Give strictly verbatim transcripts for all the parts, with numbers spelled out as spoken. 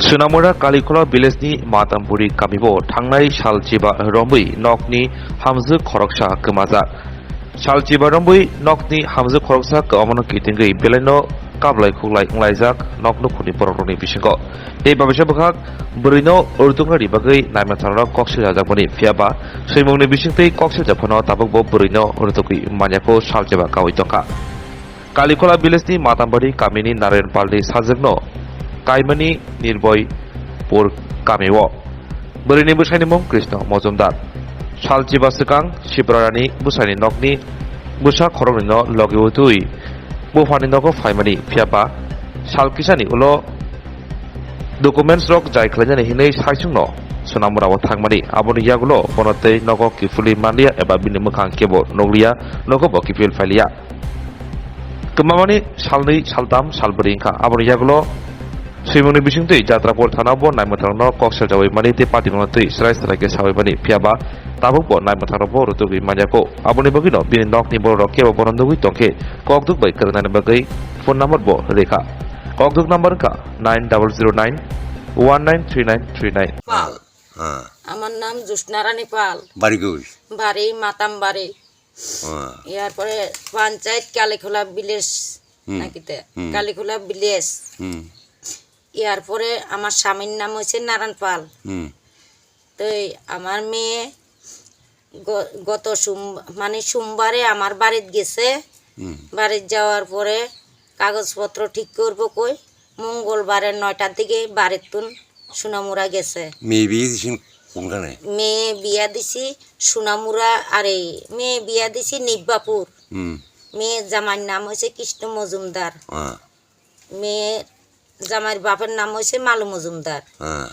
Sunamura Kalikhola village ni Matamburi kamio thangnai sal chiba rombwi nokni hamjwk khoroksa kwmajak. Sal chiba rombwi nokni hamjwk khoroksa kwmamano kitingwi belaino kablai khuklai wnglaijak nok nukhungni borokrokni bisingo. Tei babisa bwkhak bwrwino rwtwknani bagwi naimantharno kok sijajakmani, phiyaba swimungni bisingtwi kok sijak phano tabukbo bwrwino rwtwkwi manyakho sal chiba kaui tongkha. Kalikhola village ni Matambari kamini Narayan Palni sajwkno kaimani Nirboypur kamio. Bwrwini bwsaini mung Krishna Mojumdar. Sal chiba swkang Sibrarani bwsaini nokni bwsa khoroknwino logi utwi buphani nogo phaimani, phiyaba sal kisani ulo documents rok jai khlainani hinwi saichungno Sonamura o thangmani. Aboni yagulo bono tei nogo kiphilwi manliya eba bini mwkhang kebo nukliya, nogo bo kiphil phailiya. Kwmamani salnwi, saltham, salbrwi wngkha. Aboni yagulo swimungni bisingtwi Jatrapur thana bo naimwthangno kok seljawi mani tei patimungno twi srai srai khe sawi mani, phiyaba tabukbo naimwthangrokbo rwtugwi manyakho. Aboni bagwino bini nokni bororok kebo bono nugwi tongkhe kokduk bai kwrwngnani bagwi phone number bo rwkha. Kokduk number wngkha nine double zero nine one nine three nine three nine. পাল। হ্যাঁ। আমার নাম জ্যোৎস্না রানী পাল। বাড়ি কই? বাড়ি মাতামবাড়ি। হ্যাঁ। ইয়ার পরে পঞ্চায়েত কালীখোলা ভিলেজ হুম। নাকিতে? হুম। কালীখোলা ভিলেজ। হুম। ইয়ার পরে আমার স্বামীর নাম হচ্ছে নারায়ণ পাল। হুম। তো এই আমার মেয়ে গ-, গত সোম-, মানে সোমবারে আমার বাড়িত গেছে। হুম। বাড়িত যাওয়ার পরে কাগজপত্র ঠিক করবো কই, মঙ্গলবারে নয়টার দিকে বাড়ির তুন সোনামুড়া গেছে। মেয়ে বিয়ে দিছেন কোনখানে? মেয়ে বিয়া দিছি সোনামুড়া, আরে, মেয়ে বিয়া দিছি নিব্বাপুর। হুম। মেয়ে জামাইর নাম হয়েছে কৃষ্ণ মজুমদার। হ্যাঁ। মেয়ে জামাইর বাপের নাম হয়েছে মালু মজুমদার। হ্যাঁ।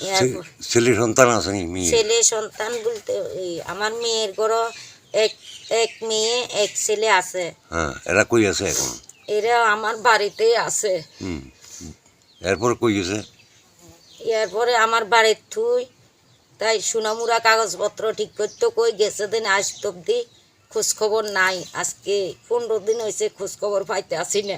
ইয়ার ছে-, পর ছেলে সন্তান আছে নি মেয়ে? ছেলে সন্তান বলতে ওই আমার মেয়ের ঘরো এক, এক মেয়ে, এক ছেলে আছে। হ্যাঁ, এরা কই আছে এখন? এরা আমার বাড়িতেই আছে। হুম। এরপর কই গেছে? এরপরে আমার বাড়ির থুই, তাই সোনামুড়া কাগজপত্র ঠিক করতে কই গেছে দিন আজ অব্দি খোঁজ খবর নাই। আজকে পনেরো দিন হয়েছে খোঁজ খবর পাইতে আসি না।